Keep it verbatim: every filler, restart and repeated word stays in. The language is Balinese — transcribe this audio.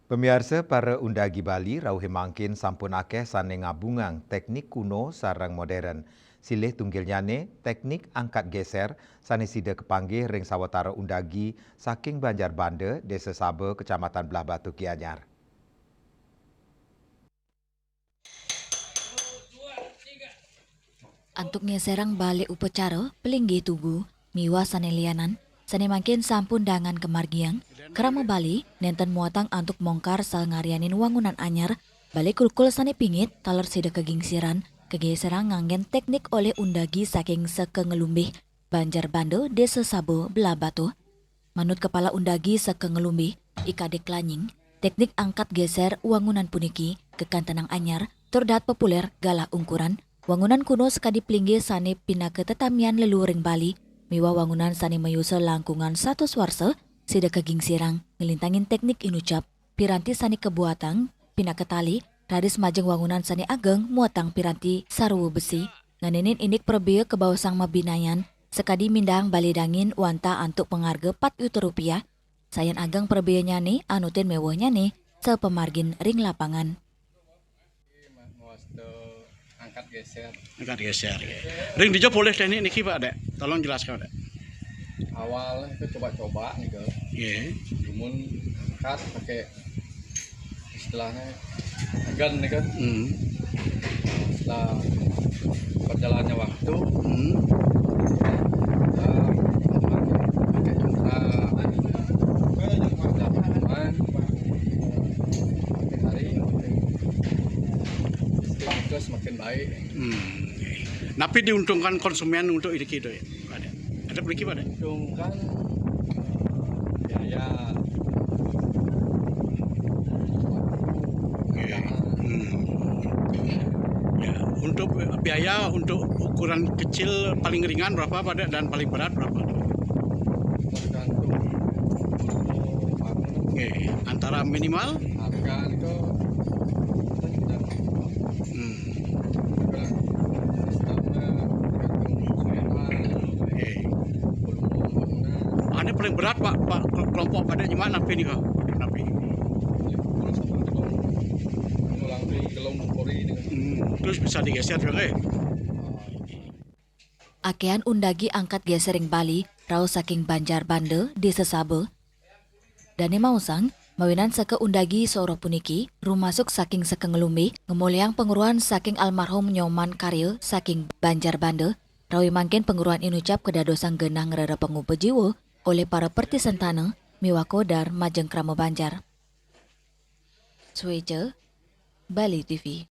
Pamiarsa, para undagi Bali rauh mangkin sampun akeh sane ngabungang teknik kuno sareng modern. Silih tunggilnyane teknik angkat geser sane sida kapanggih ring sawatara undagi saking Banjar Banda, Desa Saba, Kecamatan Blahbatuh, Gianyar. Antuk ngeserang bale upacara, pelinggih tugu, miwah sane lianan, sane mangkin sampun dangan kamargiang, krama Bali nenten muatang antuk mongkar saha ngaryanin wangunan anyar, bale kulkul sane pingit taler sida kagingsiran, kageserang nganggen teknik olih undagi saking Seka Ngelumbih, Banjar Banda, Desa Saba, Blahbatuh. Manut Kepala Undagi Seka Ngelumbih, I Kadek Lanying, teknik angkat geser wangunan puniki kakantenang anyar tur dahat populer galah ungkuran. Wangunan kuno sakadi pelinggih sane pinaka tetamian leluhuring Bali miwah wangunan sane mayusa langkungan satus warsa, sida kagingsirang nglintangin teknik inucap, piranti sane kabuatang pinaka tali, raris majeng wangunan sane ageng muatang piranti sarwa besi, nganinin indik prabea kabaosang mabinayan, sakadi mindahang bale dangin wantah antuk pangarga pat yuta rupiah, sayan ageng prabeanyane anutin mewehnyane sapamargin ring lapangan. Mawasta angkat geser. Angkat geser, ya. Ring dija polih teknik niki, Pak, Dek? Tolong jelaskan, Dek. Awal itu coba-coba nih, Kak. Iya. Cuman angkat pakai istilahnya agan nih kan. Hmm. Setelah berjalannya waktu, hmm, kita pakai, pakai, kita makin hari makin, semakin baik. Hmm. Napi diuntungkan konsumen untuk ini, ya? Ada. Ada beli apa ada? Untungkan biaya. Oke. Hmm. Ya, untuk biaya untuk ukuran kecil paling ringan berapa, Pak, dan paling berat berapa? Tergantung volume bangunan. Oke, antara minimal? Harga itu kita tidak. Hmm. Oke. Ane paling berat, Pak, Pak, kelompok pada jemaat napi nika? Napi? Hmm, terus bisa digeser juga, eh? Akehan undagi angkat geser ring Bali, rauh saking Banjar Banda, Desa Saba. Dane maosang, mawinan seka undagi saorah puniki, rumasuk saking Seka Ngelumbih, ngamolihang pangruhan saking almarhum Nyoman Karya saking Banjar Banda, rawi mangkin pangruhan inucap kadadosang genah ngrereh pangupa jiwa olih para pertisentana miwah kodar majeng krama banjar. Sueca, Bali T V.